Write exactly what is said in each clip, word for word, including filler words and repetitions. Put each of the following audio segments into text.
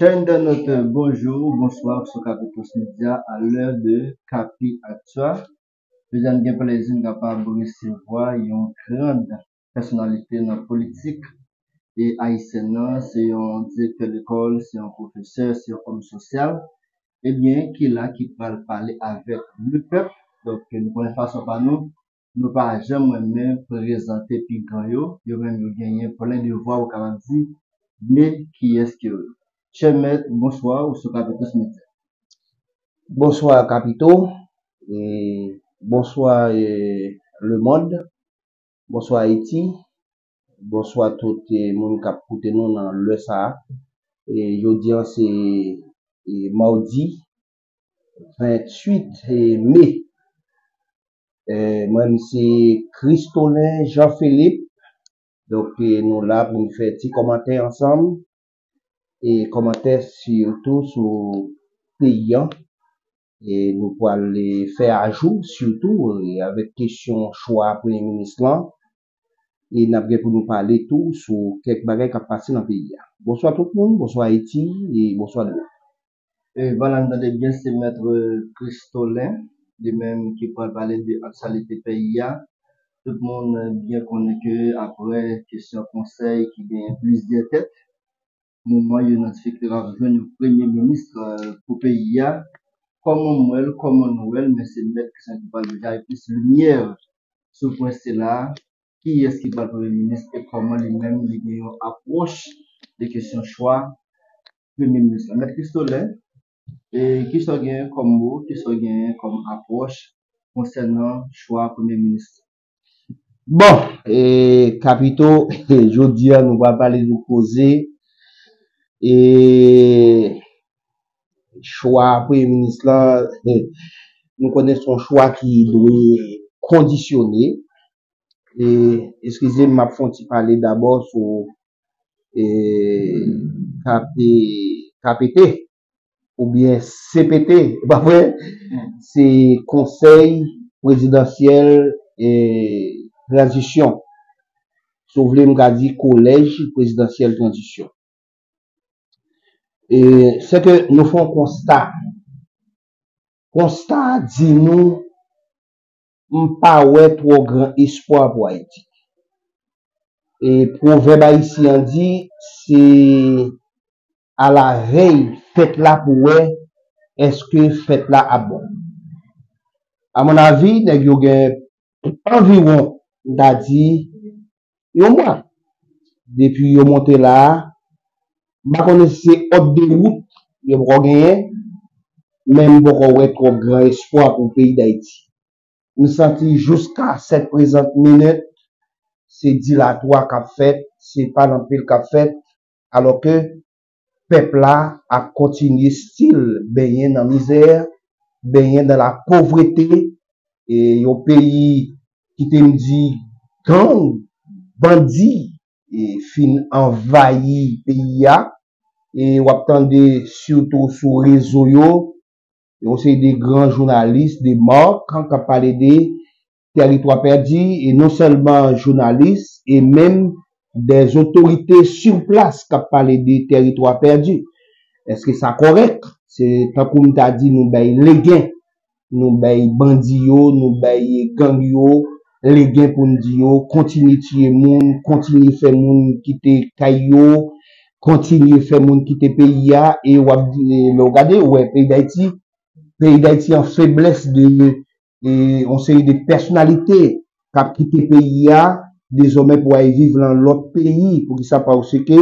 Chè entènot, bonjou, bonswa, sou Capitals Media, a lè de Capi Actua. Jodi a n gen plezi n kapab resevwa yon gran pèsonalite nan politik e ayisyèn nan, se yon direktè lekòl, se yon pwofesè, se yon òm sosyal, ebyen, ki la, ki pral pale avèk lepèp. Donk, nou konnen fason pa nou, nou pa janm renmen prezante pi gran yo, yo menm yo genyen plen devwa, ou kapab di, men kiyès ke yo ye. Chè mèt, bonswa, ou sou Capitals Media. Bonswa Kapito, e bonswa e lemonn, bonswa Ayiti, bonswa tout e moun k ap koute nou nan lè sa a. E jodi a se e mawdi venntuit e me. E mwen se Christolin Jean Philippe. Donk e nou la pou n fè ti kòmantè ansanm. E kòmantè sitou sou peyi a. E nou pral e fè ajou sitou e avèk kesyon chwa premye minis lan. E n ap gen pou nou pale tou sou kèk bagay k ap pase nan peyi a. Bonswa tout moun, bonswa Ayiti, e bonswa lemonn. E vwala, n tande byen, se mèt Christolin, li menm ki pral pale de aktyalite peyi a. Tout moun byen konnen ke apre kesyon konsèy ki genyen plizyè tèt, moman yo nan difikilte pou jwenn yon premye minis pou peyi a. Kòman m wè l, kòman nou wè l, men se mèt Christolin ki pral deja plis limyè sou pwen sila, kiyès ki pral premye minis e kòman li menm li gen yon apwòch de kesyon chwa premye minis la. Mèt Christolin, e kisa w genyen kòm mo, kisa w genyen kòm apwòch konsènan chwa premye minis? Bon, e Kapito, jodi a nou pral pale de koze e chwa premye minis lan. Nou konnen se yon chwa ki dwe kondisyone. E eskize m, m ap fè yon ti pale dabò sou e K P, K P T oubyen C P T, e pa vre? Se Konsèy Prezidansyèl e Tranzisyon. Si w vle, m ka di Kolèj Prezidansyèl Tranzisyon. E se ke nou fè yon konsta. Konsta a di nou, m pa wè twò gran espwa pou Ayiti. E pwovèb ayisyen an di, se alavèy fèt la pou wè èske fèt la ap bon. Amonnavi, nèg yo gen anviwon, m ta di, yon mwa depi yo monte la a. M pa konnen si se òd de wout yo poko genyen, men m poko wè twòp gran espwa pou peyi Dayiti. M santi jiska sèt prezant minit, se dilatwa k ap fèt, se pa l anpil k ap fèt, alòke pèp la ap kontinye still benyen nan mizè, benyen nan lapovrete, e yon peyi ki te m di gang, bandi, e fin anvayi peyi a. E w ap tande sitou sou rezo yo, yon seri de gran jounalis, de mak, k ap pale de tèritwa pèdi, e non sèlman jounalis, e menm dè otorite sou plas k ap pale de tèritwa pèdi. Èske sa kòrèk? Se tankou m ta di nou bay legen, nou bay bandi yo, nou bay gang yo legen pou n di yo kontinye tiye moun, kontinye fè moun kite kay yo, kontinye fè moun kite peyi a, e w ap di, e lè w gade, ou wè peyi Dayiti, peyi Dayiti an feblès de e yon seri de pèsonalite k ap kite peyi a dezòmè pou al viv nan lòt peyi. Poukisa? Paske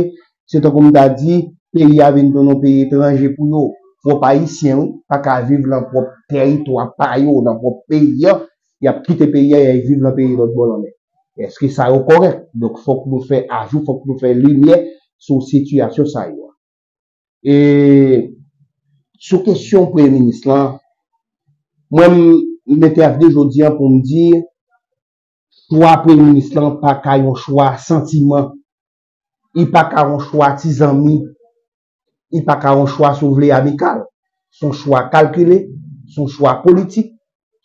se tankou m ta di, peyi a vin tounen yon peyi etranje pou yo. Pwòp Ayisyen, wi, pa ka viv nan pwòp tèritwa pa yo, nan pwòp peyi a. Y ap kite peyi a, y al viv nan peyi lòt bò lanmè. Èske sa yo kòrèk? Donk, fòk nou fè ajou, fòk nou fè limyè sou sitiyasyon sa yo a. E sou kesyon premye minis lan, mwen m mete avde jodi a pou m di, chwa premye minis lan pa ka yon chwa santiman, li pa ka yon chwa ti zanmi, li pa ka yon chwa, si w vle, amikal. Se yon chwa kalkile, se yon chwa politik,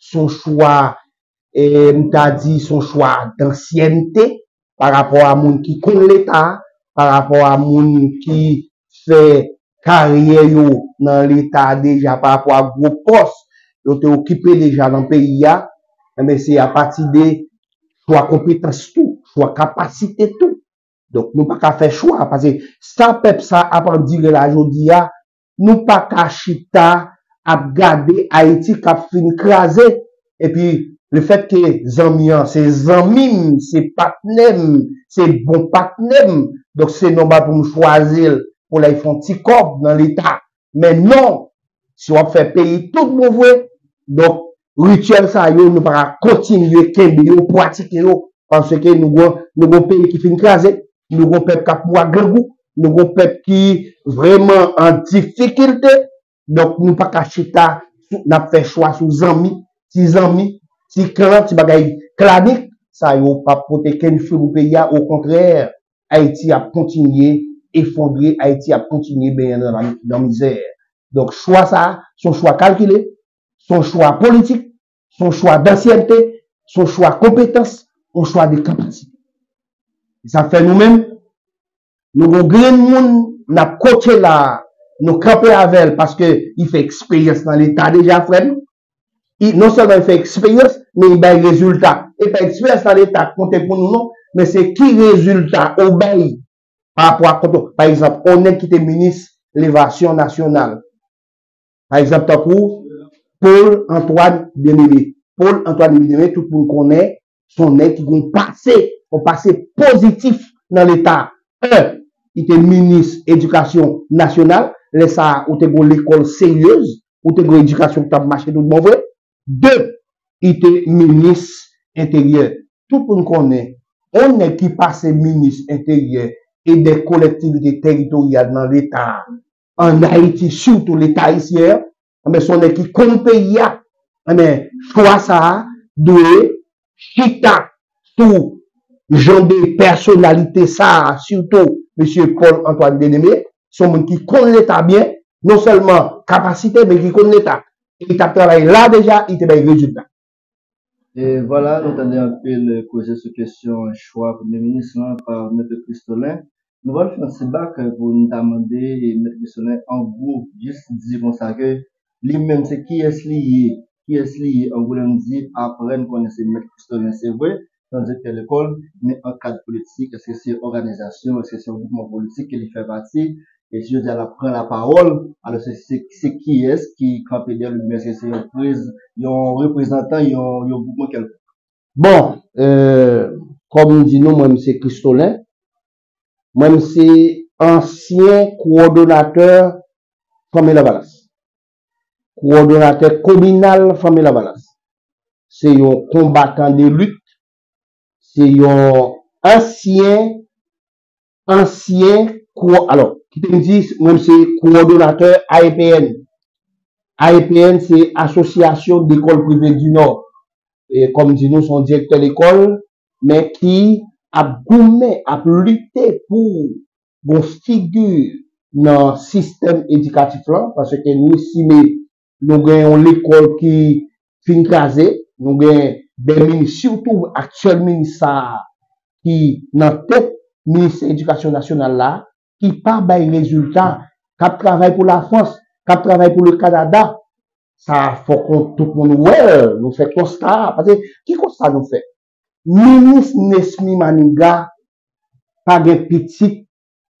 se yon chwa, e m ta di, se yon chwa dansyènte, pa rapò a moun ki konn Leta, pa rapò a moun ki fè karyè yo nan Leta deja pa rapò a gwo pòs yo te okipe deja nan peyi a, enben se apati de chwa konpetans tou, chwa kapasite tou. Donk, nou pa ka fè chwa, paske sa pèp sa ap andire la jodi a, nou pa ka chita ap gade Ayiti k ap fin kraze, epi lefètke zanmi an se zanmi m, se patnè m, se bon patnè m, donk se nòmal pou m chwazi l pou l al fè yon ti kòb nan Leta. Men non, si w ap fè peyi tout bon vre, donk, rityèl sa yo, nou pa ka kontinye kenbe yo, pratike yo, paske nou gon, nou gon peyi ki fin kraze, nou gon pèp k ap mouri ak grangou, nou gon pèp ki vrèman an difikilte, donk, nou pa ka chita n ap fè chwa sou zanmi, ti zanmi, ti klan, ti bagay klanik, sa yo p ap pote kenn fwi pou peyi a, okontrè, Ayiti ap kontinye efondre, Ayiti ap kontinye benyen nan, nan mizè. Donk, chwa sa a, se yon chwa kalkile, se yon chwa politik, se yon chwa dansyènte, se yon chwa konpetans, yon chwa de kapasite. E sa fè nou menm, nou gon grenn moun n ap kotche la, nou kanpe avè l paske li fè eksperyans nan Leta deja, frè m. Li, non sèlman li fè eksperyans, men li bay rezilta. E pa eksperyans nan Leta k konte pou nou, non, men se ki rezilta ou bay pa rapò a kont ou. Pa egzanp, yon nèg ki te minis levasyon nasyonal. Pa egzanp, tankou Paul Antoine Bien-Aimé. Paul Antoine Bien-Aimé, tout moun konnen, se yon nèg ki gen yon pase, yon pase pozitif nan Leta. En, li te minis edikasyon nasyonal, lè sa a, ou te gen yon lekòl seryez, ou te gen yon edikasyon ki t ap mache tout bon vre. De, li te minis enteryè. Tout moun konnen, yon nèg ki pase minis enteryè e de kolektivite teritoryal nan Leta a, an Ayiti, sitou Leta ayisyen an, enben, se yon nèg ki konn peyi a. Enben, chwa sa a dwe chita sou jan de pèsonalite sa a, sitou mesye Paul Antoine Bien-Aimé, se yon moun ki konn Leta byen, non sèlman kapasite, men ki konn Leta. E li t ap travay la deja, li te bay rezilta. E vwala, nou tande anpil koze sou kesyon chwa premye minis lan pa Mèt Christolin. Nou pral fè yon ti bak pou nou ta mande Mèt Christolin an gwo, jis di konsa ke li menm se kiyès li ye, kiyès li ye, an gwo lè m di aprann konnen se Mèt Christolin, se vre, se yon direktè lekòl, men an kad politik, èske se òganizasyon, èske se yon mouvman politik ke li fè pati, e si jodi a l ap pran lapawòl, alò se, se, se kiyès ki kanpe dèyè l, oubyen èske se yon prez, yon reprezantan, yon, yon goupman kèlkonk? Bon, euh, kòm m di nou, mwen m se Christolin, mwen m se ansyen kowòdonatè Fanmi Lavalas, kowòdonatè kominal Fanmi Lavalas. Se yon konbatan de lit, se yon ansyen, ansyen, alò, kite m di, mwen m se kowòdonatè A E P N. A E P N se Asosyasyon Dekòl Prive di Nò. E, kòm di nou, se yon direktè lekòl, men ki ap goumen, ap lite pou gon figi nan sistèm edikatif lan, paske nou estime nou gen yon lekòl ki fin kraze, nou gen de minis, sitou aktyèl minis sa a ki nan tèt ministè edikasyon nasyonal la, ki pa bay rezilta, k ap travay pou Lafrans, k ap travay pou le Kanada. Sa fòk tout moun wè l, nou fè konsta a. Paske ki konsta nou fè? Minis Nesmy Manigat pa gen pitit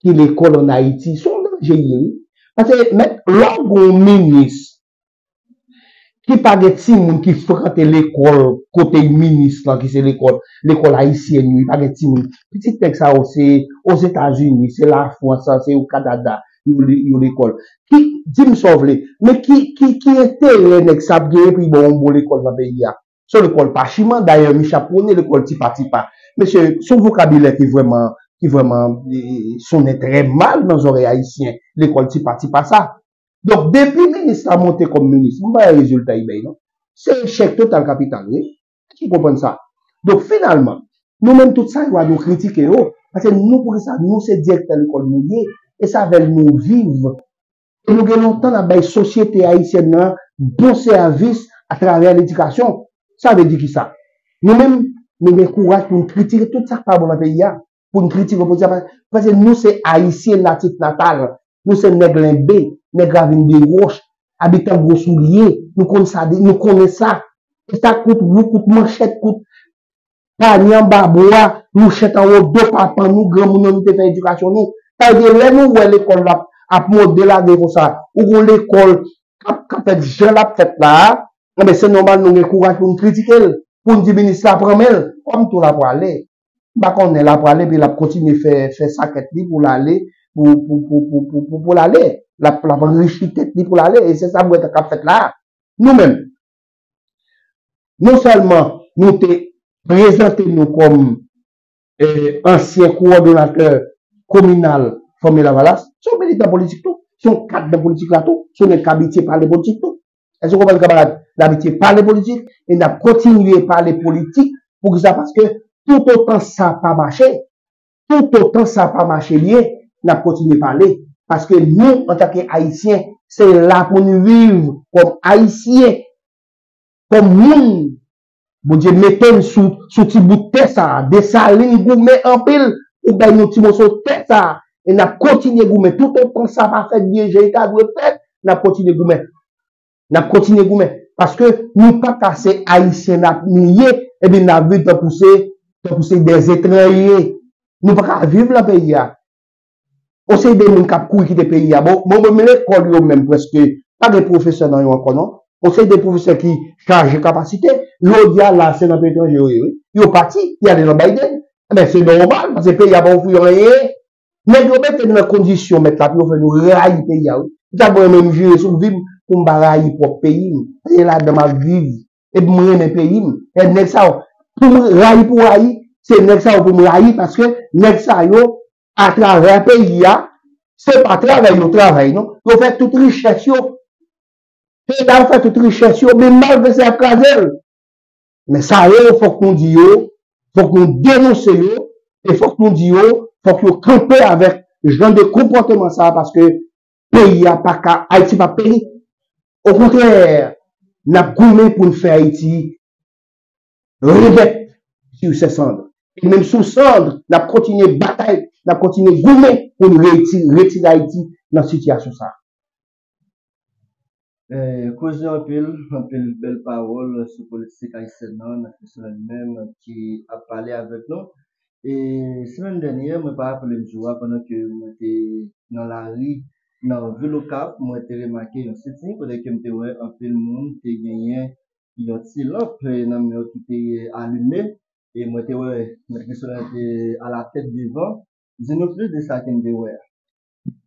ki lekòl ann Ayiti. Se yon danje li ye, wi. Paske, mèt, lè w gen yon minis ki pa gen timoun ki frekante lekòl kote minis lan, ki se lekòl, lekòl ayisyèn yo, li pa gen timoun. Pitit nèg sa yo se Ozetazini, se Lafrans, se o Kanada, yo, yo lekòl. Ki, di m sa w vle, men ki, ki, ki enterè nèg sa ap genyen pou l ba w yon bon lekòl nan peyi a? Se lekòl pachiman, dayè Michel ap pwone lekòl tipa tipa. Mesye, se yon vokabilè ki vrèman, ki vrèman e, e, sonnen trè mal nan zòrèy ayisyen, lekòl tipa tipa sa. Donk, depi minis la monte kòm minis, m pa wè rezilta li bay non. Se echèk total kapital, wi. Èske w konprann sa? Donk, finalman, nou menm tout sa yo a nou kritike yo, paske nou, poukisa nou se direktè lekòl nou ye, e se avè l nou viv. E nou gen lontan n ap bay sosyete ayisyèn nan bon sèvis atravè ledikasyon. Sa vle di kisa? Nou menm, nou gen kouraj pou n kritike tout sa k pa bon nan peyi a, pou n kritike opozisyon, paske nou se Ayisyen natif natal. Nou se nèg lenbe, nèg ravin de wòch, abitan gwo soulye. Nou konn sa, nou konnen sa. E sa kout wou, kout manchèt, kout panye anba bwa, nou chèt anwo do papa nou, granmoun nou te fè edikasyon nou. Sa vle di, lè nou wè lekòl la ap mode lage konsa, ou gon lekòl k ap, k ap fèt jan l ap fèt la a, enben, se nòmal nou gen kouraj pou n kritike l, pou n di minis la pran men l, kòm tou l ap prale. M pa konnen l ap prale, epi l ap kontinye fè, fè sakèt li pou l ale, pou, pou, pou, pou, pou, pou, pou l ale. L ap, l ap anrichi tèt li pou l ale, e se sa m wè k ap fèt la a. Nou menm, non sèlman nou te prezante nou kòm eh, ansyen kowòdonatè kominal Fanmi Lavalas, se yon militan politik tou, se yon kad nan politik la tou, se yon nèg k abitye pale politik tou. Èske w konprann, kanmarad? N abitye pale politik e n ap kontinye pale politik. Poukisa? Paske toutotan sa pa mache, toutotan sa pa mache byen, n ap kontinye pale. Paske nou, antanke Ayisyen, se la pou n viv kòm Ayisyen, kòm moun. Bondye mete n sou, sou ti bout tè sa a. Desalin goumen anpil pou bay nou ti moso tè sa a. E n ap kontinye goumen. Toutotan sa pa fèt byen jan li ta dwe fèt, n ap kontinye goumen. N ap kontinye goumen. Paske nou pa ka se Ayisyen n ap, nou ye, epi n ap viv tankou se, tankou se dèzetranje. Nou pa ka viv nan peyi a. On seri de moun k ap kouri kite peyi a. Bon, bon, menm lekòl yo menm prèske pa gen pwofesè nan yo ankò, non. On seri de pwofesè ki chaje kapasite. Jodi a la, se nan peyi etranje yo ye, wi. Yo pati, y ale nan Biden. Enben, se nòmal, paske peyi a pa ofri yo anyen. Nèg yo mete n nan kondisyon, mèt la, pou yo fè nou rayi peyi a, wi. M ta bon renmen m jire sou vi m pou m pa rayi pwòp peyi m. Se ladan m ap viv. Epi m renmen peyi m. E nèg sa yo, pou m rayi, pou rayi, se nèg sa yo pou m rayi, paske nèg sa yo, atravè peyi a, se pa travay yo travay, non. Yo fè tout richès yo. Se la yo fè tout richès yo, men malgre sa, y ap kraze l. Men sa yo, fòk nou di yo, fòk nou denonse yo, e fòk nou di yo, fòk yo kanpe avèk jan de konpòteman sa a, paske peyi a pa ka, Ayiti p ap peri. Okontrè, n ap goumen pou n fè Ayiti remèt sur ses cendres. E menm sou sand, n ap kontinye batay, n ap kontinye goumen pou n reti-, retire Ayiti nan sitiyasyon sa a. Eh, koze anpil, anpil bèl pawòl sou politik ayisyèn nan, nan kesyon li menm ki ap pale avèk nou. E semèn dènyè, mwen pa raple m jou a, pandan ke mwen te nan lari, nan vil Okap, mwen te remake yon siting kote ke m te wè anpil moun te genyen yon ti lanp eh, nan men yo ki te alime. E mwen te wè Mèt Christolin te alatèt devan. Di nou plis de sa ke m te wè a.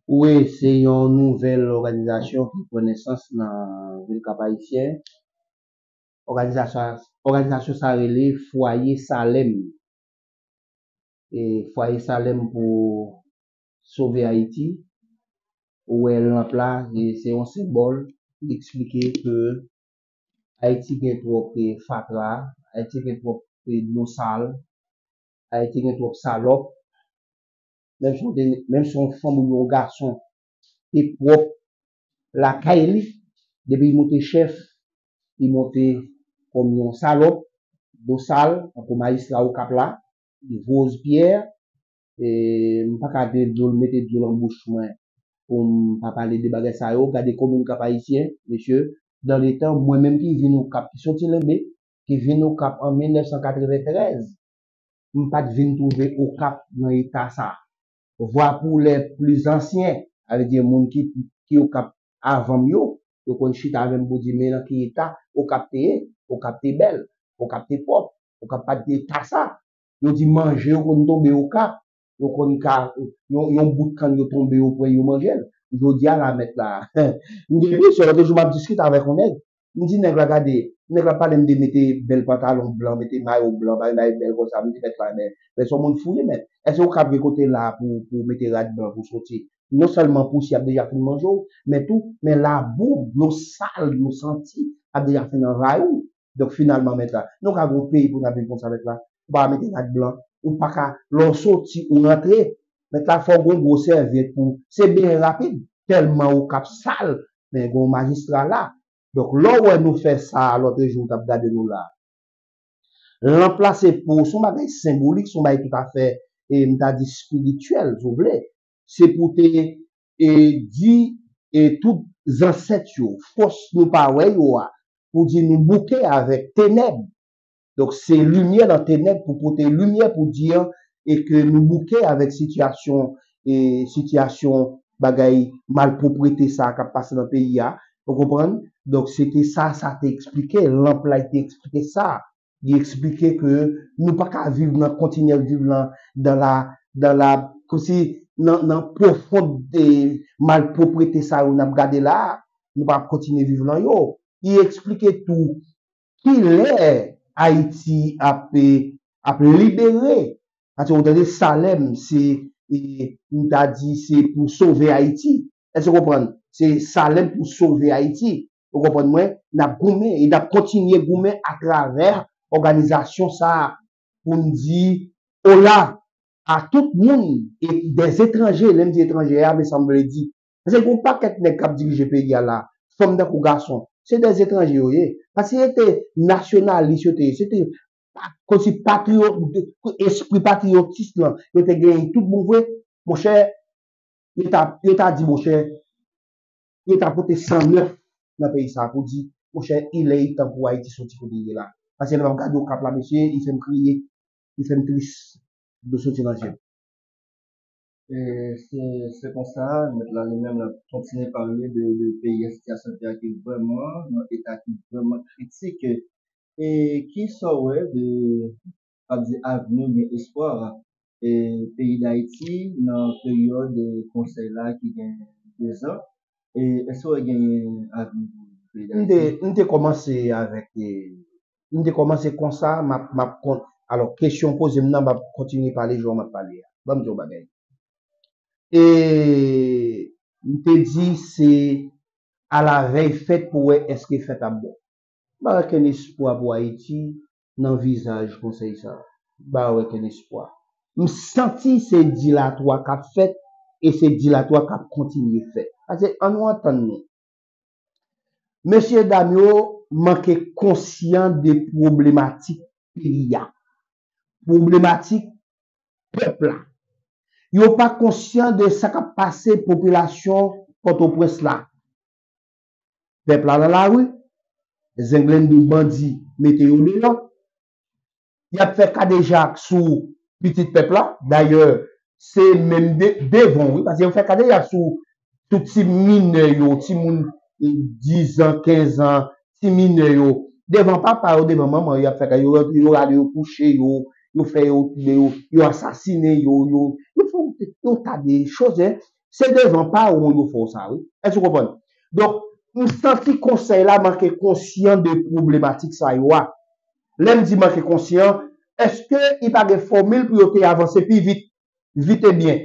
Wi, se yon nouvèl òganizasyon ki pran nesans nan vil Kap Ayisyen. Òganizasyon, òganizasyon sa rele Fwaye Salèm. E Fwaye Salèm pou Sove Ayiti. Ou wè lanp la, e se yon senbòl ki eksplike ke Ayiti gen twòp eh, fatra, Ayiti gen twòp eh, dlo sal, Ayiti gen twòp salòp. Menm si w te, menm si yon fanm oubyen yon gason te pwòp lakay li, depi li monte chèf, li monte kòm yon salòp, dlo sal, tankou majistra Okap la, li voye pyè, e m pa ka de dlo, mete dlo nan bouch mwen pou m pa pale de bagay sa yo. Gade komin Kap Ayisyen, mesye, dan le tan, mwen menm ki vin Okap, ki soti Lenbe, ki vin Okap an mil nèf san katreventrèz, m pa t vin twouve Okap nan eta sa. Vwa pou lè pli ansyen, sa vle di moun ki, ki Okap avan m yo, yo konn chita avè m pou di men nan ki eta Okap te ye, Okap te bèl, Okap te pwòp, Okap pa t gen eta sa. Yo di manje yo konn tonbe Okap, yo konn ka, yon, yon bout kann yo tonbe yo pran yo manje l. Jodi a la mèt la, m gen enpresyon, lòt jou m ap diskite avèk yon nèg, m di nèg la gade, nèg la pale m de mete bèl pantalon blan, mete mayo blan, bay bay bèl konsa, m di mèt la men, men se yon moun fou ye mèt. Èske Okap gen kote la pou, pou mete rad blan pou soti? Non sèlman pousyè ap deja fin manje w, men tou, men labou, dlo sal, dlo santi ap deja fin anvayi w. Donk finalman mèt la, nou ka gen yon peyi pou n ap viv konsa mèt la. Ou pa ka mete rad blan, ou pa ka, lè w soti, ou rantre, mèt la fò w gen yon gwo sèvyèt pou, se benyen rapid, tèlman Okap sal, men gen yon majistra la. Donk lè w wè nou fè sa a lòtrejou, w t ap gade nou la. Lanp la se pou, se yon bagay senbolik, se yon bagay toutafè, e m ta di espirityèl, si w vle. Se pou te e, di, e, tout zansèt yo, fòs nou pa wè yo a, pou di nou bouke avèk tenèb. Donk, se limyè nan tenèb pou pote limyè pou di e ke nou bouke avèk sitiyasyon, e, sitiyasyon bagay malpwoprete sa k ap pase nan peyi a. Ou konprann? Donk, se te sa, sa te eksplike, lanp la te eksplike sa. Li eksplike ke nou pa ka viv nan, kontinye viv nan, dans la, dans la, kòmsi nan, nan pwofond de malpwoprete sa yo n ap gade la, nou pa kontinye viv nan yo. Li eksplike tou kilè Ayiti ap, ap libere. Paske ou tande Salèm, se, e, m ta di se pou sove Ayiti. Èske w konprann? Se Salèm pou sove Ayiti. Ou konprann mwen? N ap goumen e n ap kontinye goumen atravè òganizasyon sa a pou n di ola a tout moun, e des étrangers, lè m di etranje a, men sa m vle di. Paske gen yon pakèt nèg k ap dirije peyi a la, fanm tankou gason, se des étrangers yo ye. Paske se te nasyonalis yo te ye, se te pa-, kòmsi patriyot, espri patriyotis lan, yo te genyen tout bon vre. Monchè, yo ta, yo ta di, monchè, yo ta pote san nèf nan peyi sa a pou di, monchè, il est temps pou Ayiti soti kote l ye la. Paske lè m ap gade Okap la, mesye, li fè m kriye, li fè m tris, dlo soti nan je m. E se, se konsa, mèt la li menm l ap kontinye pale de, de peyi a, sitiyasyon peyi a ki vrèman nan eta ki vrèman kritik. E ki sa w wè de, pa di avni oubyen espwa e peyi Dayiti nan peryòd konsèy la ki gen de zan? E èske w wè genyen avni pou peyi Dayiti? M te, m te kòmanse avèk, e, m te kòmanse konsa, m ap, m ap kon-, alò, kesyon w poze m nan, m ap kontinye pale jan w ap pale a. Ban m di w yon bagay. E m te di se alavèy fèt pou wè èske fèt ap bon. M pa wè kenn espwa pou Ayiti nan vizaj konsèy sa a. M pa wè kenn espwa. M santi se dilatwa k ap fèt e se dilatwa k ap kontinye fèt. Paske ann nou antann nou. Mesye dam yo manke konsyan de pwoblematik peyi a, pwoblematik pèp la. Yo pa konsyan de sa k ap pase popilasyon Pòtoprens la. Pèp la nan lari, zenglendo bandi mete yo deyò. Y ap fè kadejak sou pitit pèp la. Dayè, se menm de, devan, wi, paske yo fè kadejak sou, sou ti minè yo, timoun, e, diz an, kenz an, ti minè yo. Devan papa yo, devan manman yo, y ap fè kade, yo, yo rale yo kouche yo, yo fè yo touye yo, yo asasinen yo, yo, yo fè yon, yon ta de choz, en. Se devan pawon yo fè w sa, wi. Èske w konprann? Donk, m santi konsèy la manke konsyan de pwoblematik sa yo a. Lè m di manke konsyan, èske li pa gen fòmil pou yo te avanse pi vit? Vit e byen.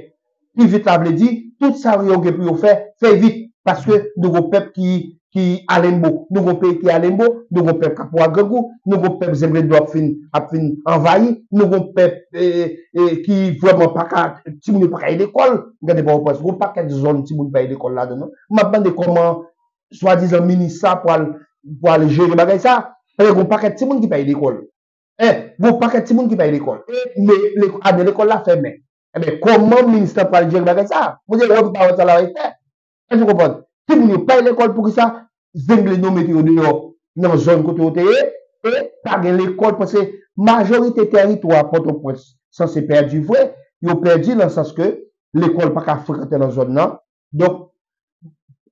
Pi vit la vle di, tout sa yo gen pou yo fè, fè vit. Paske nou gon pèp ki, ki alenbo. Nou gon peyi ki alenbo, nou gon pèp k ap pran grangou, nou gon pèp zenglendo ap fin, ap fin anvayi, nou gon pèp, e, e, ki vrèman pa ka, timoun yo pa ka al lekòl. Gade Pòtoprens, gon pakèt zòn timoun pa al lekòl ladan, non. M ap mande kòman swadizan minis sa pral, pral jere bagay sa. Paske gon pakèt timoun ki pa al lekòl. E, gon pakèt timoun ki pa al lekòl. E, le, le, ane lekòl la fèmen. Ebyen, kòman minis la pral jere bagay sa? Poze w, pawòl sa la ap fè. Èske w konprann? Timoun yo pa al lekòl, poukisa zenglendo mete yo deyò nan zòn kote yo te ye? E pa gen lekòl, paske majorite tèritwa Pòtoprens sanse pèdi vre, yo pèdi nan sans ke lekòl pa ka frekante nan zòn nan. Donk,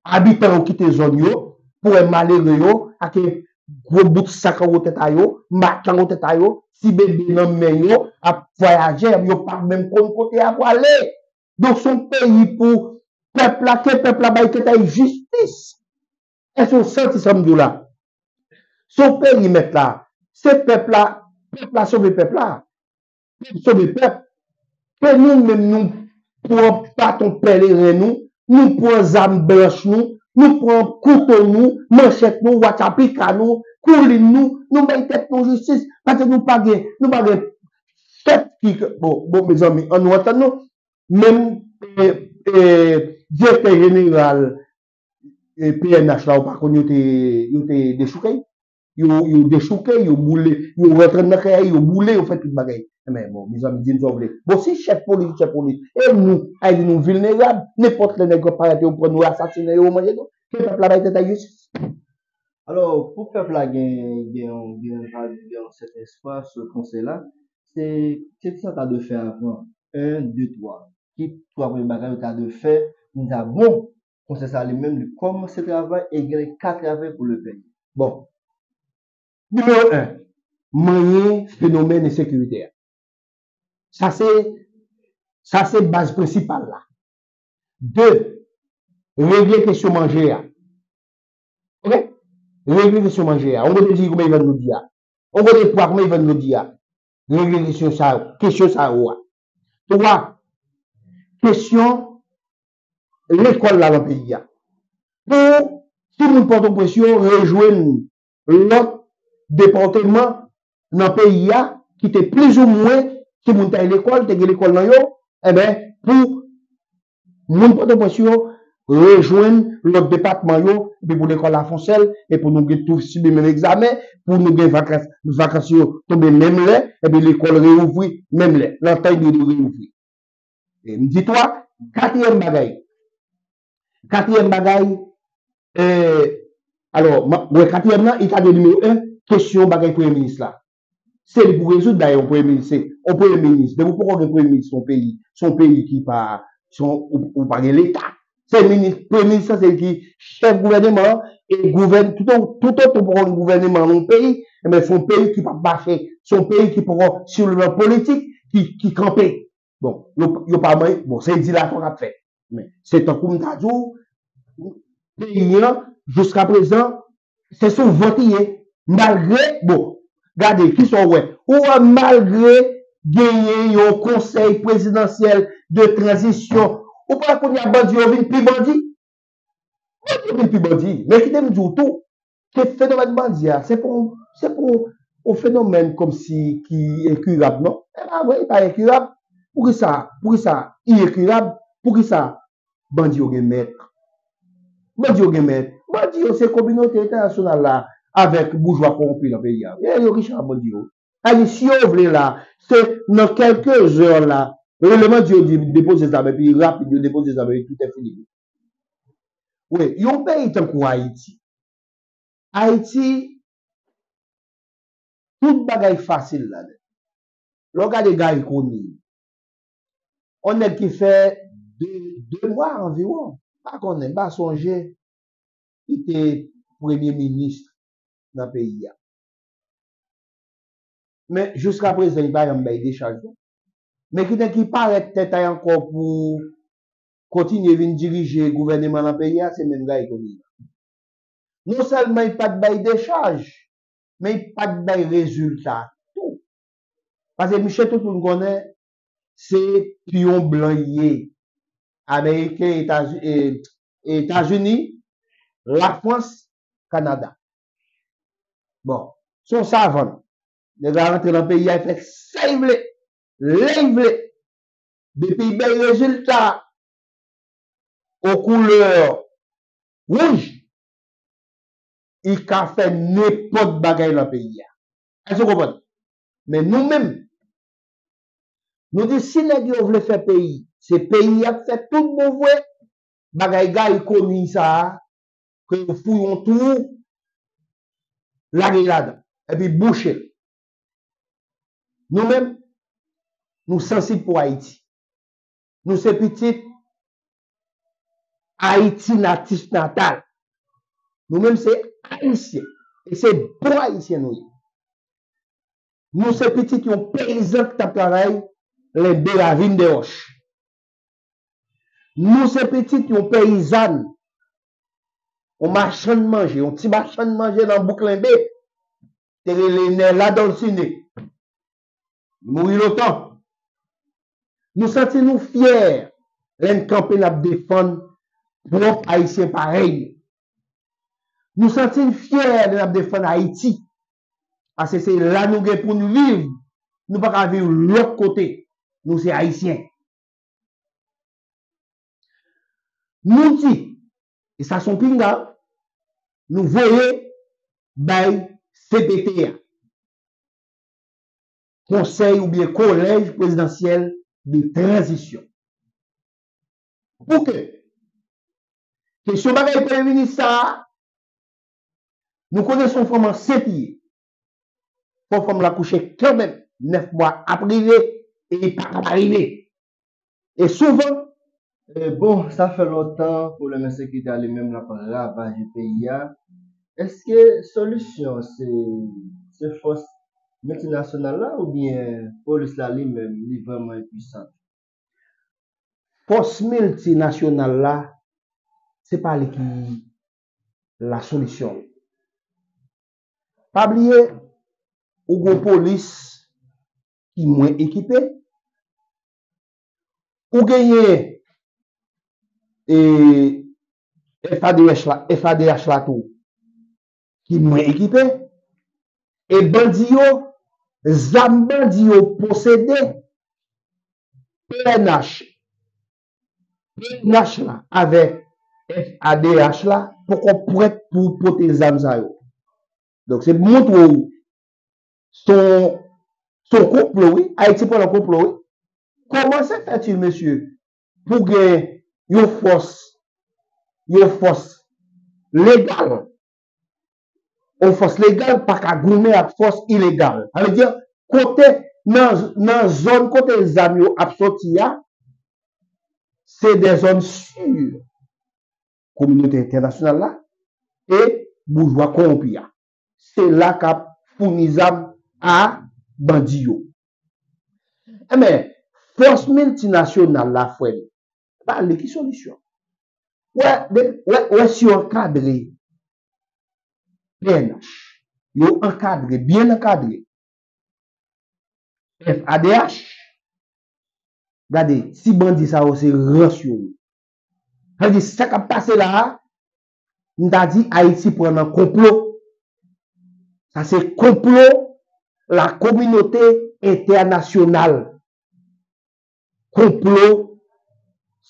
abitan yo kite zòn yo, pou wè malere yo, ak gwo bout sak anwo tèt a yo, mak anwo tèt a yo, ti bebe nan men yo, ap vwayaje, yo pa menm konn kote y ap prale. Donk, se yon peyi pou pèp la, ke pèp la bay tèt a l jistis. Èske w santi sa m di w la? Se yon peyi, mèt la, se pèp la, pèp la sove pèp la. Pou sove pèp. Ke nou menm nou pran baton pèleren nou, nou pran zam blanch nou, nou pran kouto nou, manchèt nou, watchapika nou, koulin nou, nou bay tèt nou jistis, paske nou pa gen, nou pa gen chèf ki, bon, bon, mezanmi, ann nou antann nou, menm, e, e, direktè jeneral, e, P N H la, ou pa konn yo te, yo te dechouke l? yo, yo dechouke, yo boule, yo rantre nan kay, yo boule, yo fè tout bagay. Enben, bon, mezanmi, di m sa w vle. Bon, si chèf polis, chèf polis, e nou, Ayiti, nou vilnerab, nenpòt lè nèg yo parèt, yo pran nou, asasinen yo, manje nou, ke pèp la bay tèt a jistis. Alò, pou pèp la gen, gen, gen, gen yon sèten espwa sou konsèy la, se, se kisa ta dwe fè avan? En, de, twa. Ki twa premye bagay yo ta dwe fè pou n ta bon? Konsèy sa li menm, li kòmanse travay e gen ka travay pou le peyi. Bon, nimewo en, manyen fenomèn ensekirite a. Sa se, sa se baz prensipal la. De, regle kesyon manje a. Oke? Regle kesyon manje a. On kote diri kòman i vann jodi a? On kote pwa kòman i vann jodi a? Regle kesyon sa yo. Kesyon sa yo a. Twa, kesyon lekòl la nan peyi a. Pou timoun Pòtoprens yo rejwenn lòt depatman nan peyi a ki te plizoumwen timoun t al lekòl, te gen lekòl nan yo, enben, pou moun Pòtoprens yo rejwenn lòt depatman yo, epi pou lekòl la fè yon sèl, e pou nou gen tou sibi menm egzamen, pou nou gen vakans, vakans yo tonbe menm lè, epi lekòl reouvri menm lè, nan tan yo dwe reouvri. E m di twa, katriyèm bagay. Katriyèm bagay, e, alò, m ap, wè, katriyèm nan, li ta dwe nimewo en, kesyon bagay premye minis la. Se li pou rezoud, dayè, yon premye minis, se yon premye minis. Depi w poko gen premye minis, se yon peyi, se yon peyi ki pa, se yon, ou, ou pa gen leta. Se minis, premye minis la, se li ki chèf gouvèneman an, e gouvèn-, tout o-, tout otan w poko gen gouvèneman nan yon peyi, enben, se yon peyi ki p ap mache, se yon peyi ki poko, sou le plan politik, ki, ki kanpe. Bon, yo, yo pa manyen, bon, se dilatwa k ap fèt. Men, se tankou m ta di w, peyi an, jiskaprezan, se sou vant li ye. Malgre, bon, gade, kisa w wè? Ou wè, malgre genyen yon konsèy prezidansyèl de tranzisyon, ou pa wè kounye a bandi yo vin pi bandi? Bandi yo vin pi bandi. Men kite m di w tou, ke fenomèn bandi a, se pa yon, se pa yon, yon fenomèn kòmsi ki enkirab, non. E pa vre, li pa enkirab. Poukisa, poukisa li enkirab? Poukisa bandi yo gen mèt? Bandi yo gen mèt. Bandi yo se kominote entènasyonal la avèk boujwa kòwonpi nan peyi a. E yo ki chèf bandi yo. Sa vle di, si yo vle la, se nan kèlke zè la, rele bandi yo di depoze zam, epi rapid, yo depoze zam, epi tout est fini. Wi, yon peyi tankou Ayiti. Ayiti, tout bagay fasil ladan. Lè w gade Garry Conille, yon nèg ki fè de, de mwa anviwon, m pa konnen, m pa sonje, li te premye minis nan peyi a. Men jiskaprezan, li pa janm bay dechaj, non. Men ki nèg ki parèt tèt a ankò pou kontinye vin dirije gouvèneman nan peyi a, se menm Garry Conille. Non sèlman li pa t bay dechaj, men li pa t bay rezilta tou. Paske misye tout moun konnen se piyon blan li ye. Ameriken, Etazi-, e, Etazini, Lafrans, Kanada. Bon, se yon savann. Nèg la rantre nan peyi a, li fè sa li vle, lè li vle. Depi l bay rezilta o koulè wouj, li ka fè nenpòt bagay nan peyi a. Èske w konprann? Men nou menm, nou di si nèg yo vle fè peyi, se peyi y ap fè tout bon vre, bagay Garry Conille sa a, ke yo fouye yon twou, lage l ladan, epi bouche l. Nou menm, nou sansib pou Ayiti. Nou se pitit Ayiti natif natal. Nou menm se Ayisyen. E se bon Ayisyen nou ye. Nou se pitit yon peyizan ki t ap travay lenbe ravin dè wòch. Nou se pitit yon peyizàn, yon machann manje, yon ti machann manje nan bouk lenbe, te rele Nèla Dòlsine. Li mouri lontan. Nou santi nou fyè lè n kanpe n ap defann pwòp Ayisyen parèy nou. Nou santi n fyè lè n ap defann Ayiti. Paske se la nou gen pou n viv. Nou pa ka viv lòt kote. Nou se Ayisyen. Nou di, e sa se yon pinga, nou voye bay C P T a. Konsèy oubyen Kolèj Prezidansyèl de Tranzisyon. Pou ke kesyon bagay premye minis sa a, nou konnen se yon fanm ansent li ye. Fò fanm la kouche kanmenm, nèf mwa ap rive, e li pa ka pa rive. E souvan, E bon, sa fè lontan pwoblèm ensekirite a li menm l ap ravaje peyi a. Èske solisyon se, se fòs miltinasyonal la oubyen polis la li menm li vrèman enpwisan? Fòs miltinasyonal la, se pa li ki lasolisyon. Pa bliye, ou gen yon polis ki mwen ekipe, ou genyen e F A D H la, F A D H la tou, ki mwen ekipe, e bandi yo, zam bandi yo posede, P N H, P N H la avèk F A D H la poko prèt pou pote zam sa yo. Donk, se pou montre w, se yon, se yon konplo, wi. Ayiti pran nan konplo, wi. Kòman se fètil, mesye, pou gen yon fòs, yon fòs legal, yon fòs legal pa ka goumen ak fòs ilegal? Sa vle di, kote, nan, nan zòn kote zam yo ap soti a, se de zòn si kominote entènasyonal la e boujwa kowonpi a. Se la k ap founi zam a bandi yo. Enben, fòs miltinasyonal la, frè m, pa li ki solisyon. Wè, de, wè, wè si yo ankadre P N H. Yo ankadre, byen ankadre. F A D H. Gade, ti bandi sa yo se rans yo ye. Sa vle di, sa k ap pase la a, m ta di Ayiti pran nan konplo. Sa se konplo la kominote entènasyonal. Konplo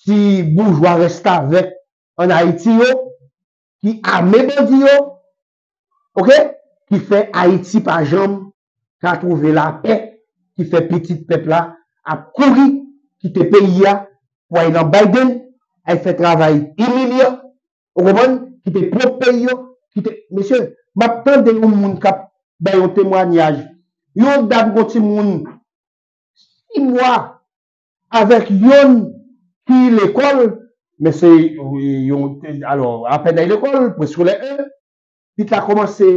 ti boujwa restavèk ann Ayiti yo, ki ame bandi yo, oke, ki fè Ayiti pa janm ka twouve lapè, ki fè pitit pèp la ap kouri kite peyi a pou al nan Biden, al fè travay imilyan, ou konprann, kite pwòp peyi yo, kite, mesye, m ap tande yon moun k ap bay yon temwayaj, yon dam gon timoun sis mwa avèk yonn ki lekòl, men se yon, alò, apèn al lekòl, preskolè en, pitit la kòmanse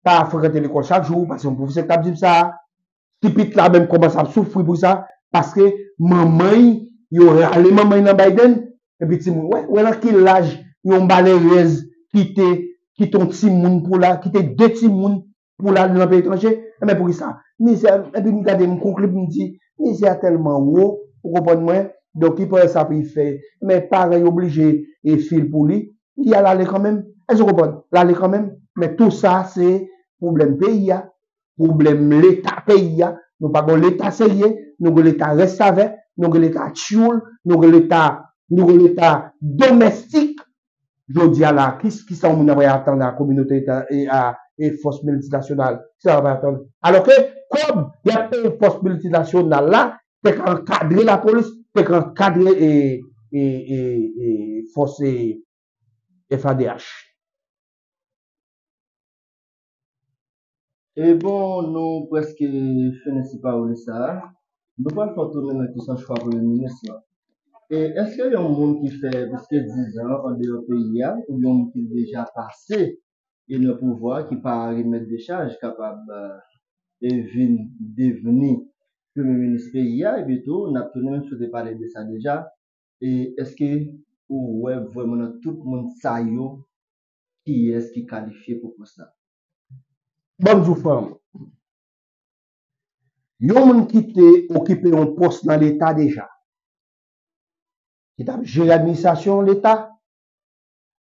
pa frekante lekòl chak jou, paske yon pwofesè k t ap di m sa, ti pitit la menm kòmanse ap soufri pou sa, paske manman l, yo rale manman l nan Biden, epi timoun, wè, wè nan ki laj yon malerèz kite, kite yon timoun pou la, kite de timoun pou l al nan peyi etranje. Enben, poukisa? Mizè, epi m gade, m konkli, m di, mizè a tèlman wo, ou konprann mwen, donk li pran sa pou li fè. Men paran yo oblije e fil pou li, li al ale kanmenm. Èske w konprann? L ale kanmenm. Men tou sa, se pwoblèm peyi a, pwoblèm Leta peyi a. Nou pa gen Leta serye, nou gen Leta restavèk, nou gen Leta tchoul, nou gen Leta, nou gen Leta domèstik. Jodi a la, ki, kisa yon moun ap atann a kominote eta-, e a, e fòs miltinasyonal? Kisa l ap atann? Alòske, kòb y ap peye fòs miltinasyonal la, te ka ankadre lapolis, te ka ankadre e, e, e, e fòs e F A D H. E bon, nou prèske fini sou pawòl sa a. Nou pral fè tounen nan kesyon chwa premye minis lan. E èske yon moun ki fè plis ke diz an andeyò peyi a, oubyen yon moun ki deja pase e nan pouvwa, ki pa remèt dechaj, kapab, e, vin devni premye minis peyi a? Epi tou, n ap tounen, menm si w te pale de sa deja, e èske ou wè vrèman nan tout moun sa yo, kiyès ki kalifye pou pòs la? Ban m di w, frè m, yon moun ki te okipe yon pòs nan Leta deja, ki t ap jere administrasyon Leta,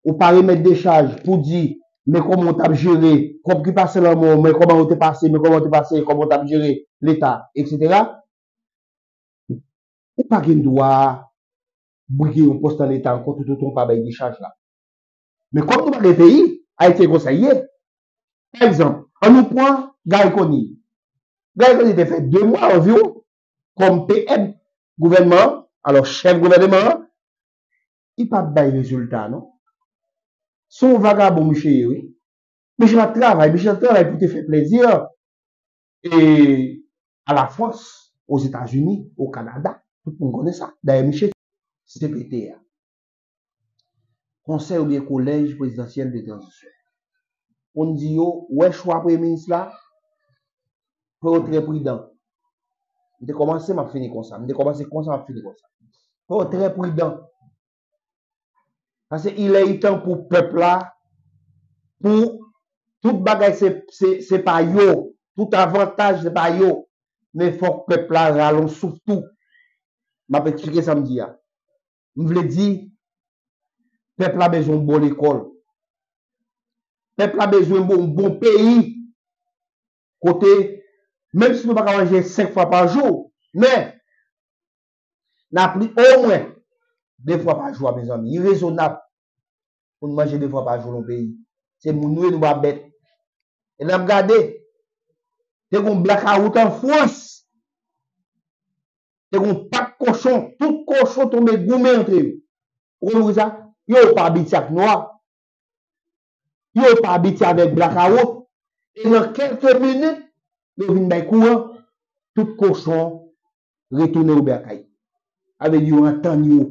ou pa remèt dechaj pou di, men kòman w t ap jere kòb ki pase nan men w, men kòman yo te pase, men kòman yo te pase, kòman w t ap jere Leta, etsetera. Ou pa gen dwa brige yon pòs nan Leta ankò toutotan w pa bay dechaj la. Men kòm nou pa gen peyi, Ayiti e konsa l ye. Pa egzanp, Ann nou pran Garry Conille. Garry Conille te fè de mwa anviwon kòm P M gouvènman an, alò chèf gouvènman an, li pa t bay rezilta non. Se yon vagabon misye ye wi. Misye pa t travay, misye t ap travay pou te fè plezi e a la Frans, Ozetazini, o Kanada. Tout moun konnen sa. Dayè misye se P T a. Konsèy oubyen Kolèj Prezidansyèl de Tranzisyon. Pou n di yo, wè chwa premye minis la, fò yo trè pridan. M te kòmanse, m ap fini konsa. M te kòmanse konsa, m ap fini konsa. Fò yo trè pridan. Paske il est temps pou pèp la, pou tout bagay se, se, se pa yo, tout avantaj se pa yo. Men fòk pèp la rale yon souf tou. M ap eksplike sa m di a. M vle di, pèp la bezwen yon bon lekòl. Pèp la bezwen yon bon, bon peyi. Kote, menm si nou pa ka manje senk fwa pa jou, men n ap li omwen de fwa pa jou a, mezanmi. Li rezonab pou n manje de fwa pa jou nan yon peyi. Se moun nou ye, nou pa bèt. E n ap gade, te gon blakawout an Frans. Te gon pak kochon, tout kochon tonbe goumen antre yo. Ou konprann sa? Yo pa abitye ak nwa. Yo pa abitye avèk blakawout. E nan kèlke minit, yo vin bay kouran. Tout kochon retounen yo lakay. Sa vle di yo antann yo.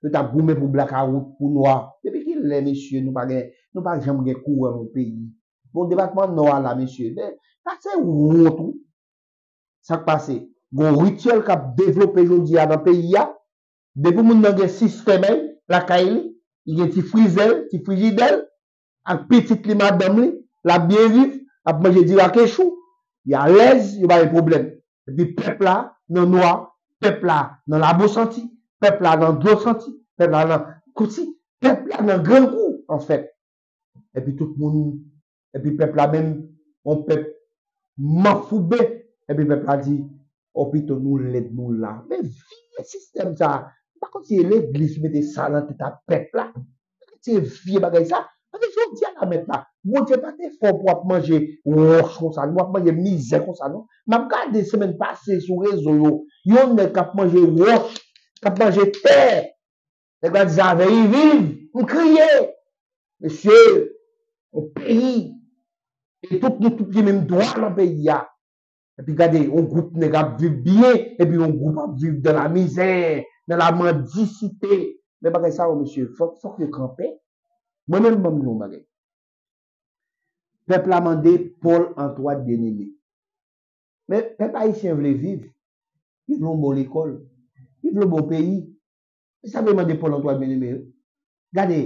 Yo t ap goumen pou blakawout, pou nwa. Depi kilè, mesye, nou pa gen, nou pa janm gen kouran nan peyi? Bon, depatman Nò a la, mesye. Men, sa se wont, wi. Sa k pase? Gon rityèl k ap devlope jodi a nan peyi a. Depi moun nan gen sistèm lakay li, li gen ti frizè l, ti frijidè l, ak pitit li, madanm li, l ap byen viv, ap manje diri ak echou, li alèz, yo pa gen pwoblèm. Epi pèp la nan nwa, pèp la nan labou santi, pèp la nan dlo santi, pèp la nan kouti, pèp la nan grangou, anfèt. Epi tout moun, epi pèp la menm, yon pèp manfouben, epi pèp la di, o pito nou lèd nou la. Men vye sistèm sa, m pa konn si se legliz mete sa nan tèt a pèp la. Se vye bagay sa. Paske jodi a la mèt la, Bondye pa te fè w pou w ap manje wòch konsa, non, w ap manje mizè konsa, non. M ap gade semèn pase sou rezo yo, yon nèg k ap manje wòch, k ap manje tè. Nèg la di, sa fè li viv. M kriye. Mesye, yon peyi, e tout nou tout gen menm dwa nan peyi a. Epi gade, yon gwoup nèg ap viv byen, epi yon gwoup ap viv dan la mizè, dan la mandisite. Men bagay sa yo, mesye, fòk, fòk yo kanpe. Mwen menm, ban m di yon bagay. Pèp la mande Paul Antoine Bien-Aimé. Men pèp ayisyen vle viv. Li vle yon bon lekòl. Li vle yon bon peyi. Se sa vle mande Paul Antoine Bien-Aimé, wi. Gade,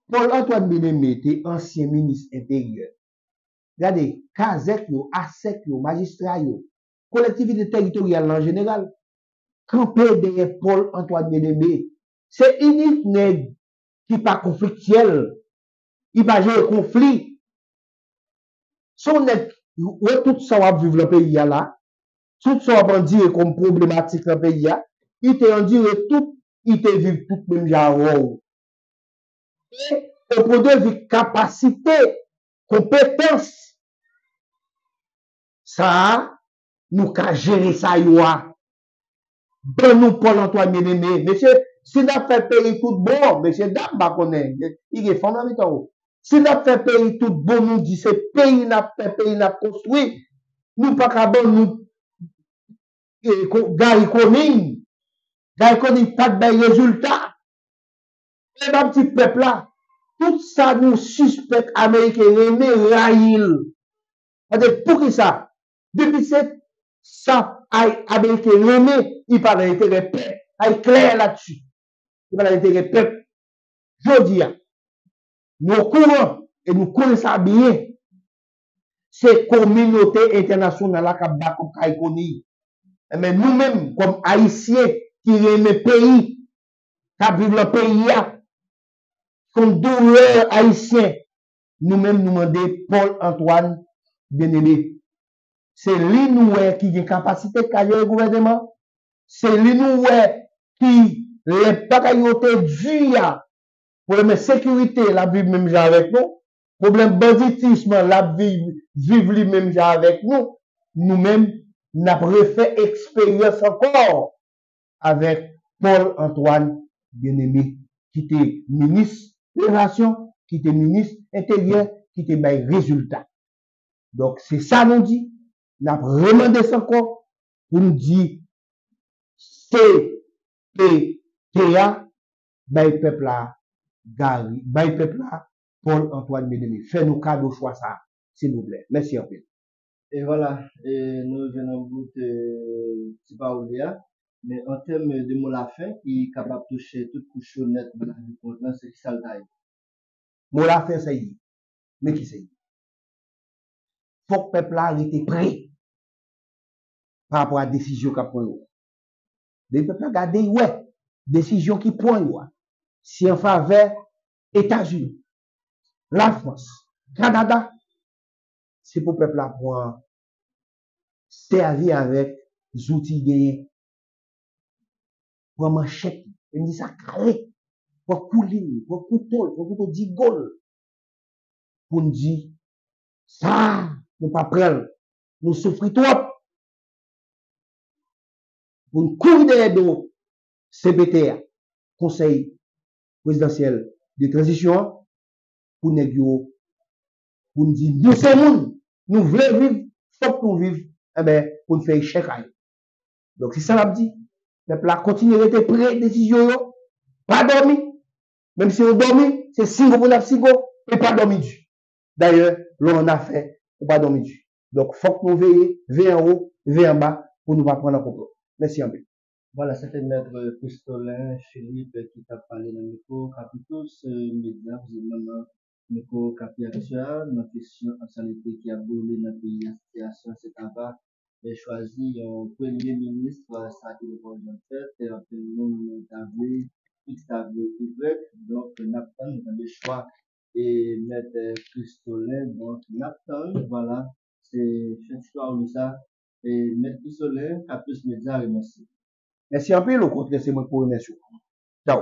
Paul Antoine Bien-Aimé te ansyen minis enteryè. Gade, kazèk yo, asèk yo, majistra yo, kolektivite tèritoryal la an jeneral, kanpe dèyè Paul Antoine Bien-Aimé. Se inik nèg ki pa konfliktyèl, li pa jere konfli. Se yon nèg, wè tout sa w ap viv nan peyi a la, tout sa w ap andire kòm pwoblematik nan peyi a, li te andire tout, li te viv tout menm jan avè w. E o pwen de vi kapasite, konpetans, sa a, nou ka jere sa yo a. Ban nou Paul Antoine Bien-Aimé. Mesye, si n ap fè peyi tout bon, mesye dam, m pa konnen, li gen fanm nan mitan yo. Si n ap fè peyi tout bon, nou di se peyi n ap fè, peyi n ap konstwi, nou pa ka ban nou e, ko- Garry Conille. Garry Conille pa t bay rezilta. Men m ap di pèp la, tout sa nou sispèk Ameriken renmen, rayi l. Paske poukisa? Depi se sa ay- Ameriken renmen, li pa nan enterè pèp. Sa e klè ladsi. Li pa nan enterè pèp. Jodi a, nou okouran e nou konnen sa byen. Se kominote entènasyonal la k ap ba kòb Garry Conille. Enben, nou menm, kòm Ayisyen ki renmen peyi, k ap viv nan peyi a, konn doulè Ayisyen, nou menm, nou mande Paul Antoine Bien-Aimé. Se li nou wè ki gen kapasite k ka jere gouvèneman. Se li nou wè ki, lè bagay yo te di a, pwoblèm ensekirite, l ap viv menm jan avèk nou. Pwoblèm banditism lan, l ap viv, viv li menm jan avèk nou. Nou menm, n ap refè eksperyans ankò avèk Paul Antoine Bien-Aimé, ki te minis Levasyon, ki te minis Enteryè, ki te bay rezilta. Donk, se sa nou di, n ap remande sa ankò pou n di C P T a, bay pèp la Gary, bay pèp la Paul Antoine Bien-Aimé. Fè nou kado chwa sa, silvouplè. Mèsi anpil. E vwala, e nou rive nan bout e, ti pawòl li a. Men an tèm de mo lafen ki kapab touche tout kouch yo nèt nan lavi kont lan, se kisa l ta ye? Mo lafen sa ye. Men ki sa ye? Fòk pèp la rete pre pa rapò a desizyon k ap pran yo. Depi pèp la gade, y wè desizyon ki pran yo a, si an favè Etazini, Lafrans, Kanada, se pou pèp la pran, sèvi avèk zouti genyen. Pran manchèt li, e m di sa kale, pran koulin, pran kouto l, pran kouto digo l, pou n di, sa, nou pa pran l, nou soufri twòp, pou n kouri dèyè do C P T a, Konsèy Prezidansyèl de Tranzisyon an, pou nèg yo, pou n di, nou se moun, nou vle viv, fòk nou viv, enben, pou n fè echèk a yo. Donk, se sa n ap di. Pèp la kontinye rete pre desizyon yo, pa dòmi. Menm si nou dòmi, se singo pou n ap singo, e pa dòmi di. Dayè, lè w an afè, ou pa dòmi di. Donk, fòk nou veye, veye anwo, veye anba, pou nou pa pran nan konplo. Mèsi anpil. Vwala, se te mèt Christolin Philippe ki t ap pale nan mikwo Capitus Media, prezan nan mikwo Capi Actu a, nan kesyon aktyalite ki ap boule nan peyi a, sitiyasyon se ta va e chwazi yon premye minis, sa ki te poko janm fèt, e anpil moun ta vle X, ta vle Y, donk n ap tann, n ap tande chwa e mèt Christolin, donk n ap tann, vwala, se fen ti pawòl sa, e mèt Christolin, Capitus Media remèsye. Mèsi anpil, okontrè, se mwen ki pou remèsye w. Tchaw.